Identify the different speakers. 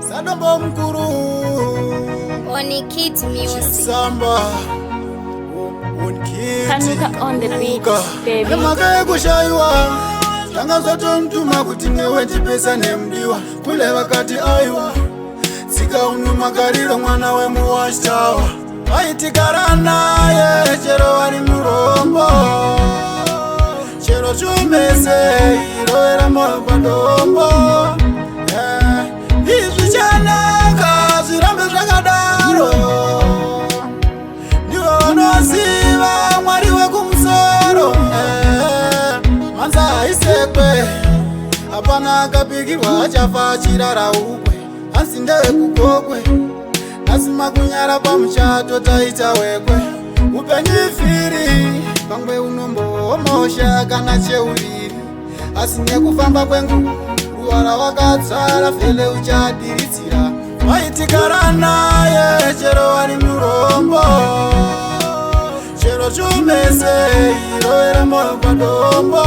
Speaker 1: Sadombo mukuru.
Speaker 2: Onikid Music.
Speaker 1: Samba.
Speaker 3: Kanuka on the beat, baby.
Speaker 1: Nemhaka yekushayiwa tanga zvatomutuma kuti newe tipesa nemudiwa kule vakati aiwa tsika uno magariro mwana wemuwashtawa vaitigara naye chero vari murombo chero chumese irovera moyo padombo. Eh, izvi chanaka zvirambe zvakadaro, ndivo vanoziva Mwari wekumusoro. Eh, mhanza haisekwe, hapana akapikirwa achafa achirara ukwe. Hanzi ndewekugokwe, nhasi makunyara pamuchato taita wekwe. Upenyu ifiri, pamwe unomboomosha kana cheuriri, asi nekufamba kwenguva ruva rawakatsvara fele uchadiridzira. Vaitigara naye chero vari murombo, chero chumese irovera moyo padombo.